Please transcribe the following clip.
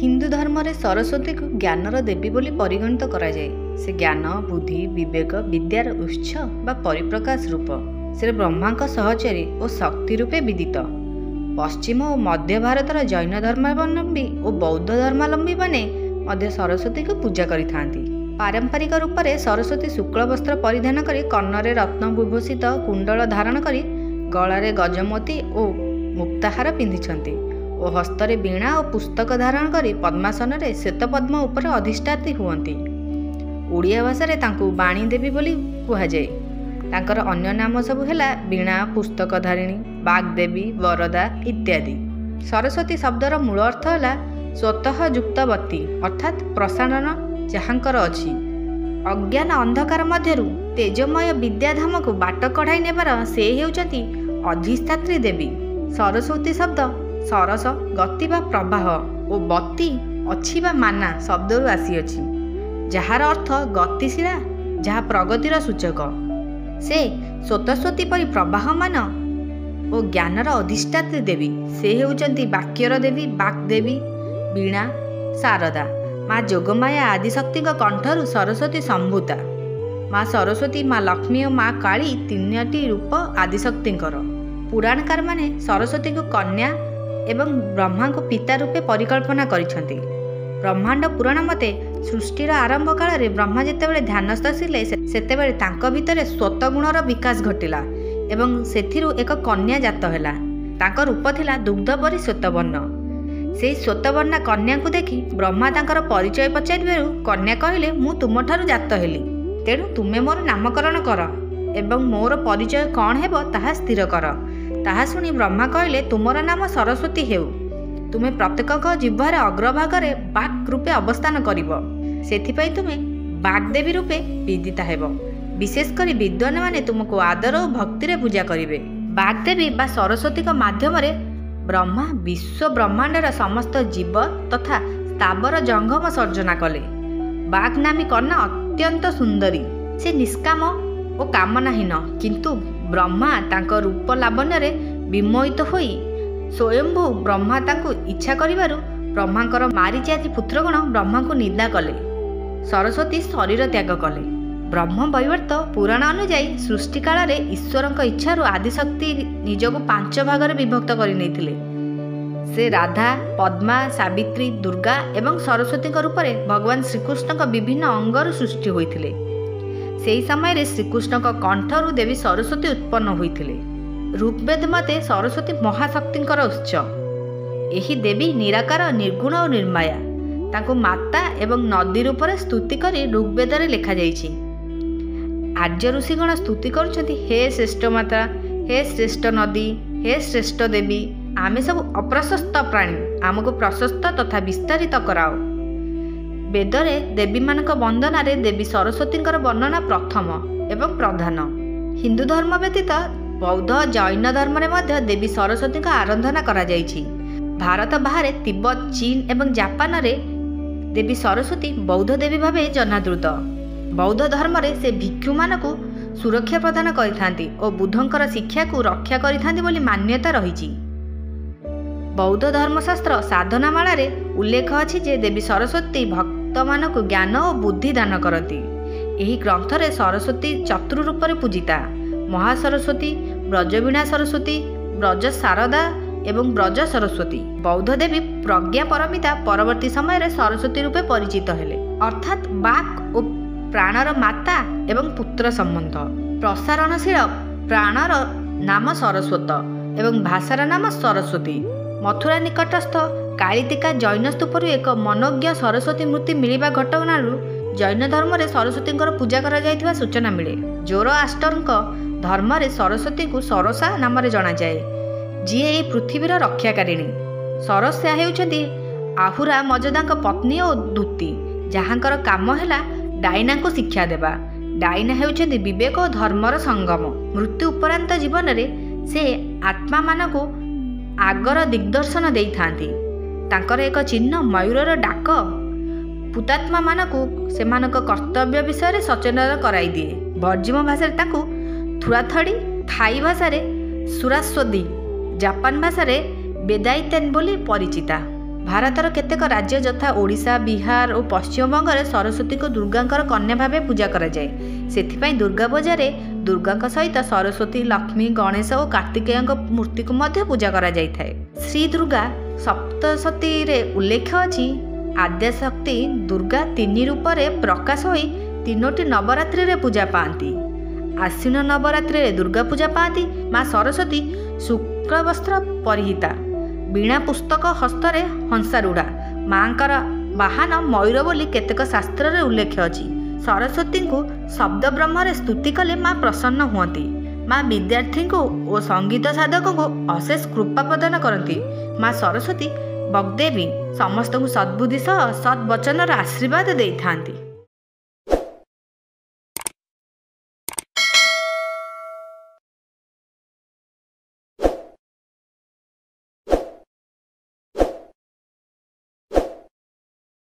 ହିନ୍ଦୁ ଧର୍ମରେ ସରସ୍ୱତୀଙ୍କୁ ଜ୍ଞାନର ଦେବୀ ବୋଲି ପରିଗଣିତ କରାଯାଏ। ସେ ଜ୍ଞାନ, ବୁଦ୍ଧି, ବିବେକ, ବିଦ୍ୟାର ଉତ୍ସ ବା ପରିପ୍ରକାଶ ରୂପ। ସେ ବ୍ରହ୍ମାଙ୍କ ସହଚରୀ ଓ ଶକ୍ତି ରୂପେ ବିଦିତ। ପଶ୍ଚିମ ଓ ମଧ୍ୟ ଭାରତର ଜୈନ ଧର୍ମାବଲମ୍ବୀ ଓ ବୌଦ୍ଧ ଧର୍ମାବଲମ୍ବୀମାନେ ମଧ୍ୟ ସରସ୍ୱତୀଙ୍କୁ ପୂଜା କରିଥାନ୍ତି। ପାରମ୍ପରିକ ରୂପରେ ସରସ୍ୱତୀ ଶୁକ୍ଳ ବସ୍ତ୍ର ପରିଧାନ କରି, କର୍ଣ୍ଣରେ ରତ୍ନ ବିଭୂଷିତ କୁଣ୍ଡଳ ଧାରଣ କରି, ଗଳାରେ ଗଜମୋତି ଓ ମୁକ୍ତାହାର ପିନ୍ଧିଛନ୍ତି ଓ ହସ୍ତରେ ବୀଣା ଓ ପୁସ୍ତକ ଧାରଣ କରି ପଦ୍ମାସନରେ ଶ୍ୱେତପଦ୍ମ ଉପରେ ଅଧିଷ୍ଠାତ୍ରୀ ହୁଅନ୍ତି। ଓଡ଼ିଆ ଭାଷାରେ ତାଙ୍କୁ ବାଣୀ ଦେବୀ ବୋଲି କୁହାଯାଏ। ତାଙ୍କର ଅନ୍ୟ ନାମ ସବୁ ହେଲା ବୀଣା, ପୁସ୍ତକଧାରିଣୀ, ବାଗ୍ଦେବୀ, ବରଦା ଇତ୍ୟାଦି। ସରସ୍ୱତୀ ଶବ୍ଦର ମୂଳ ଅର୍ଥ ହେଲା ସ୍ୱତଃ ଯୁକ୍ତବତୀ, ଅର୍ଥାତ୍ ପ୍ରସାରଣ ଯାହାଙ୍କର ଅଛି। ଅଜ୍ଞାନ ଅନ୍ଧକାର ମଧ୍ୟରୁ ତେଜମୟ ବିଦ୍ୟାଧାମକୁ ବାଟ କଢ଼ାଇ ନେବାର ସେ ହେଉଛନ୍ତି ଅଧିଷ୍ଠାତ୍ରୀ ଦେବୀ। ସରସ୍ୱତୀ ଶବ୍ଦ ସରସ ଗତି ବା ପ୍ରବାହ ଓ ବତୀ ଅଛି ବା ମାନା ଶବ୍ଦରୁ ଆସିଅଛି, ଯାହାର ଅର୍ଥ ଗତିଶୀଳା, ଯାହା ପ୍ରଗତିର ସୂଚକ। ସେ ସ୍ରୋତସ୍ୱତୀ ପରି ପ୍ରବାହମାନ ଓ ଜ୍ଞାନର ଅଧିଷ୍ଠାତ୍ରୀ ଦେବୀ। ସେ ହେଉଛନ୍ତି ବାକ୍ୟର ଦେବୀ, ବାକ୍ଦେବୀ, ବୀଣା, ଶାରଦା। ମା ଯୋଗମାୟା ଆଦିଶକ୍ତିଙ୍କ କଣ୍ଠରୁ ସରସ୍ୱତୀ ସମ୍ଭୂତା। ମା ସରସ୍ୱତୀ, ମା ଲକ୍ଷ୍ମୀ ଓ ମା କାଳୀ ତିନୋଟି ରୂପ ଆଦିଶକ୍ତିଙ୍କର। ପୁରାଣକାରମାନେ ସରସ୍ୱତୀଙ୍କୁ କନ୍ୟା ଏବଂ ବ୍ରହ୍ମାଙ୍କୁ ପିତା ରୂପେ ପରିକଳ୍ପନା କରିଛନ୍ତି। ବ୍ରହ୍ମାଣ୍ଡ ପୁରାଣ ମତେ ସୃଷ୍ଟିର ଆରମ୍ଭ କାଳରେ ବ୍ରହ୍ମା ଯେତେବେଳେ ଧ୍ୟାନସ୍ଥ ଥିଲେ, ସେତେବେଳେ ତାଙ୍କ ଭିତରେ ସ୍ୱତଗୁଣର ବିକାଶ ଘଟିଲା ଏବଂ ସେଥିରୁ ଏକ କନ୍ୟା ଜାତ ହେଲା। ତାଙ୍କ ରୂପ ଥିଲା ଦୁଗ୍ଧ ପରି ଶ୍ୱେତବର୍ଣ୍ଣ। ସେହି ଶ୍ୱେତବର୍ଣ୍ଣା କନ୍ୟାଙ୍କୁ ଦେଖି ବ୍ରହ୍ମା ତାଙ୍କର ପରିଚୟ ପଚାରିବାରୁ କନ୍ୟା କହିଲେ, ମୁଁ ତୁମଠାରୁ ଜାତ ହେଲି, ତେଣୁ ତୁମେ ମୋର ନାମକରଣ କର ଏବଂ ମୋର ପରିଚୟ କ'ଣ ହେବ ତାହା ସ୍ଥିର କର। ତାହା ଶୁଣି ବ୍ରହ୍ମା କହିଲେ, ତୁମର ନାମ ସରସ୍ୱତୀ ହେଉ। ତୁମେ ପ୍ରତ୍ୟେକଙ୍କ ଜିହ୍ବାର ଅଗ୍ରଭାଗରେ ବାକ୍ ରୂପେ ଅବସ୍ଥାନ କରିବ, ସେଥିପାଇଁ ତୁମେ ବାଗ୍ଦେବୀ ରୂପେ ବିଦିତା ହେବ। ବିଶେଷ କରି ବିଦ୍ୱାନମାନେ ତୁମକୁ ଆଦର ଓ ଭକ୍ତିରେ ପୂଜା କରିବେ। ବାଗ୍ଦେବୀ ବା ସରସ୍ୱତୀଙ୍କ ମାଧ୍ୟମରେ ବ୍ରହ୍ମା ବିଶ୍ୱ ବ୍ରହ୍ମାଣ୍ଡର ସମସ୍ତ ଜୀବ ତଥା ସ୍ଥାବର ଜଙ୍ଗମ ସର୍ଜନା କଲେ। ବାଗ୍ ନାମୀ କନ୍ୟା ଅତ୍ୟନ୍ତ ସୁନ୍ଦରୀ। ସେ ନିଷ୍କାମ ଓ କାମନାହୀନ, କିନ୍ତୁ ବ୍ରହ୍ମା ତାଙ୍କ ରୂପ ଲାବଣ୍ୟରେ ବିମୋହିତ ହୋଇ ସ୍ୱୟମ୍ଭୂ ବ୍ରହ୍ମା ତାଙ୍କୁ ଇଚ୍ଛା କରିବାରୁ ବ୍ରହ୍ମାଙ୍କର ମାରୀଚି ଆଦି ପୁତ୍ରଗଣ ବ୍ରହ୍ମାଙ୍କୁ ନିନ୍ଦା କଲେ। ସରସ୍ୱତୀ ଶରୀର ତ୍ୟାଗ କଲେ। ବ୍ରହ୍ମ ବୈବର୍ତ୍ତ ପୁରାଣ ଅନୁଯାୟୀ ସୃଷ୍ଟିକାଳରେ ଈଶ୍ୱରଙ୍କ ଇଚ୍ଛାରୁ ଆଦିଶକ୍ତି ନିଜକୁ 5 ଭାଗରେ ବିଭକ୍ତ କରିନେଇଥିଲେ। ସେ ରାଧା, ପଦ୍ମା, ସାବିତ୍ରୀ, ଦୁର୍ଗା ଏବଂ ସରସ୍ୱତୀଙ୍କ ରୂପରେ ଭଗବାନ ଶ୍ରୀକୃଷ୍ଣଙ୍କ ବିଭିନ୍ନ ଅଙ୍ଗରୁ ସୃଷ୍ଟି ହୋଇଥିଲେ। ସେହି ସମୟରେ ଶ୍ରୀକୃଷ୍ଣଙ୍କ କଣ୍ଠରୁ ଦେବୀ ସରସ୍ୱତୀ ଉତ୍ପନ୍ନ ହୋଇଥିଲେ। ଋଗ୍ବେଦ ମତେ ସରସ୍ୱତୀ ମହାଶକ୍ତିଙ୍କର ଉତ୍ସ। ଏହି ଦେବୀ ନିରାକାର, ନିର୍ଗୁଣ ଓ ନିର୍ମାୟା। ତାଙ୍କୁ ମାତା ଏବଂ ନଦୀ ରୂପରେ ସ୍ତୁତି କରି ଋଗ୍ବେଦରେ ଲେଖାଯାଇଛି। ଆର୍ଯ୍ୟ ଋଷିଗଣ ସ୍ତୁତି କରୁଛନ୍ତି, ହେ ଶ୍ରେଷ୍ଠ ମାତା, ହେ ଶ୍ରେଷ୍ଠ ନଦୀ, ହେ ଶ୍ରେଷ୍ଠ ଦେବୀ, ଆମେ ସବୁ ଅପ୍ରଶସ୍ତ ପ୍ରାଣୀ, ଆମକୁ ପ୍ରଶସ୍ତ ତଥା ବିସ୍ତାରିତ କରାଅ। ବେଦରେ ଦେବୀମାନଙ୍କ ବନ୍ଦନାରେ ଦେବୀ ସରସ୍ୱତୀଙ୍କର ବର୍ଣ୍ଣନା ପ୍ରଥମ ଏବଂ ପ୍ରଧାନ। ହିନ୍ଦୁ ଧର୍ମ ବ୍ୟତୀତ ବୌଦ୍ଧ, ଜୈନ ଧର୍ମରେ ମଧ୍ୟ ଦେବୀ ସରସ୍ୱତୀଙ୍କ ଆରାଧନା କରାଯାଇଛି। ଭାରତ ବାହାରେ ତିବ୍ବତ, ଚୀନ ଏବଂ ଜାପାନରେ ଦେବୀ ସରସ୍ୱତୀ ବୌଦ୍ଧ ଦେବୀ ଭାବେ ଜନାଦୃତ। ବୌଦ୍ଧ ଧର୍ମରେ ସେ ଭିକ୍ଷୁମାନଙ୍କୁ ସୁରକ୍ଷା ପ୍ରଦାନ କରିଥାନ୍ତି ଓ ବୁଦ୍ଧଙ୍କର ଶିକ୍ଷାକୁ ରକ୍ଷା କରିଥାନ୍ତି ବୋଲି ମାନ୍ୟତା ରହିଛି। ବୌଦ୍ଧ ଧର୍ମଶାସ୍ତ୍ର ସାଧନାମାଳାରେ ଉଲ୍ଲେଖ ଅଛି ଯେ ଦେବୀ ସରସ୍ୱତୀ ଭକ୍ତମାନଙ୍କୁ ଜ୍ଞାନ ଓ ବୁଦ୍ଧି ଦାନ କରନ୍ତି। ଏହି ଗ୍ରନ୍ଥରେ ସରସ୍ୱତୀ ଚତୁରୂପରେ ପୂଜିତା: ମହାସରସ୍ୱତୀ, ବ୍ରଜବୀଣା ସରସ୍ୱତୀ, ବ୍ରଜ ଶାରଦା ଏବଂ ବ୍ରଜ ସରସ୍ୱତୀ। ବୌଦ୍ଧ ଦେବୀ ପ୍ରଜ୍ଞା ପରମିତା ପରବର୍ତ୍ତୀ ସମୟରେ ସରସ୍ୱତୀ ରୂପେ ପରିଚିତ ହେଲେ, ଅର୍ଥାତ୍ ବାକ୍ ଓ ପ୍ରାଣର ମାତା ଏବଂ ପୁତ୍ର ସମ୍ବନ୍ଧ। ପ୍ରସାରଣଶୀଳ ପ୍ରାଣର ନାମ ସରସ୍ୱତ ଏବଂ ଭାଷାର ନାମ ସରସ୍ୱତୀ। ମଥୁରା ନିକଟସ୍ଥ କାଳିତିକା ଜୈନ ସ୍ତୂପରୁ ଏକ ମନୋଜ୍ଞ ସରସ୍ୱତୀ ମୂର୍ତ୍ତି ମିଳିବା ଘଟଣାରୁ ଜୈନ ଧର୍ମରେ ସରସ୍ୱତୀଙ୍କର ପୂଜା କରାଯାଇଥିବା ସୂଚନା ମିଳେ। ଜୋରୋଆଷ୍ଟରଙ୍କ ଧର୍ମରେ ସରସ୍ୱତୀଙ୍କୁ ସରସା ନାମରେ ଜଣାଯାଏ, ଯିଏ ଏହି ପୃଥିବୀର ରକ୍ଷାକାରିଣୀ। ସରସା ହେଉଛନ୍ତି ଆହୁରା ମଜଦାଙ୍କ ପତ୍ନୀ ଓ ଦୂତୀ, ଯାହାଙ୍କର କାମ ହେଲା ଡାଇନାଙ୍କୁ ଶିକ୍ଷା ଦେବା। ଡାଇନା ହେଉଛନ୍ତି ବିବେକ ଓ ଧର୍ମର ସଙ୍ଗମ। ମୃତ୍ୟୁ ଉପରାନ୍ତ ଜୀବନରେ ସେ ଆତ୍ମାମାନଙ୍କୁ ଆଗର ଦିଗ୍ଦର୍ଶନ ଦେଇଥାନ୍ତି। ତାଙ୍କର ଏକ ଚିହ୍ନ ମୟୂରର ଡାକ ପୁତାତ୍ମାମାନଙ୍କୁ ସେମାନଙ୍କ କର୍ତ୍ତବ୍ୟ ବିଷୟରେ ସଚେତନ କରାଇଦିଏ। ବର୍ଜିମ ଭାଷାରେ ତାଙ୍କୁ ଥୁରାଥଡ଼ି, ଥାଇ ଭାଷାରେ ସୁରାସ୍ୱଦୀ, ଜାପାନ ଭାଷାରେ ବେଦାଇତେନ୍ ବୋଲି ପରିଚିତା। ଭାରତର କେତେକ ରାଜ୍ୟ ଯଥା ଓଡ଼ିଶା, ବିହାର ଓ ପଶ୍ଚିମବଙ୍ଗରେ ସରସ୍ୱତୀଙ୍କୁ ଦୁର୍ଗାଙ୍କର କନ୍ୟା ଭାବେ ପୂଜା କରାଯାଏ। ସେଥିପାଇଁ ଦୁର୍ଗା ପୂଜାରେ ଦୁର୍ଗାଙ୍କ ସହିତ ସରସ୍ୱତୀ, ଲକ୍ଷ୍ମୀ, ଗଣେଶ ଓ କାର୍ତ୍ତିକେୟଙ୍କ ମୂର୍ତ୍ତିକୁ ମଧ୍ୟ ପୂଜା କରାଯାଇଥାଏ। ଶ୍ରୀ ଦୁର୍ଗା ସପ୍ତଶତୀରେ ଉଲ୍ଲେଖ ଅଛି, ଆଦ୍ୟାଶକ୍ତି ଦୁର୍ଗା ତିନି ରୂପରେ ପ୍ରକାଶ ହୋଇ ତିନୋଟି ନବରାତ୍ରିରେ ପୂଜା ପାଆନ୍ତି। ଆଶ୍ୱିନ ନବରାତ୍ରିରେ ଦୁର୍ଗା ପୂଜା ପାଆନ୍ତି। ମା ସରସ୍ୱତୀ ଶୁକ୍ଳବସ୍ତ୍ର ପରିହିତା, ବୀଣା ପୁସ୍ତକ ହସ୍ତରେ ହଂସାରୂଢ଼ା, ମାଙ୍କର ବାହନ ମୟୂର ବୋଲି କେତେକ ଶାସ୍ତ୍ରରେ ଉଲ୍ଲେଖ ଅଛି। ସରସ୍ୱତୀଙ୍କୁ ଶବ୍ଦ ବ୍ରହ୍ମରେ ସ୍ତୁତି କଲେ ମା ପ୍ରସନ୍ନ ହୁଅନ୍ତି। ମା ବିଦ୍ୟାର୍ଥୀଙ୍କୁ ଓ ସଙ୍ଗୀତ ସାଧକଙ୍କୁ ଅଶେଷ କୃପା ପ୍ରଦାନ କରନ୍ତି। ମା ସରସ୍ୱତୀ ବଗ୍ଦେବୀ ସମସ୍ତଙ୍କୁ ସଦ୍ବୁଦ୍ଧି ସହ ସଦ୍ ବଚନର ଆଶୀର୍ବାଦ ଦେଇଥାନ୍ତି।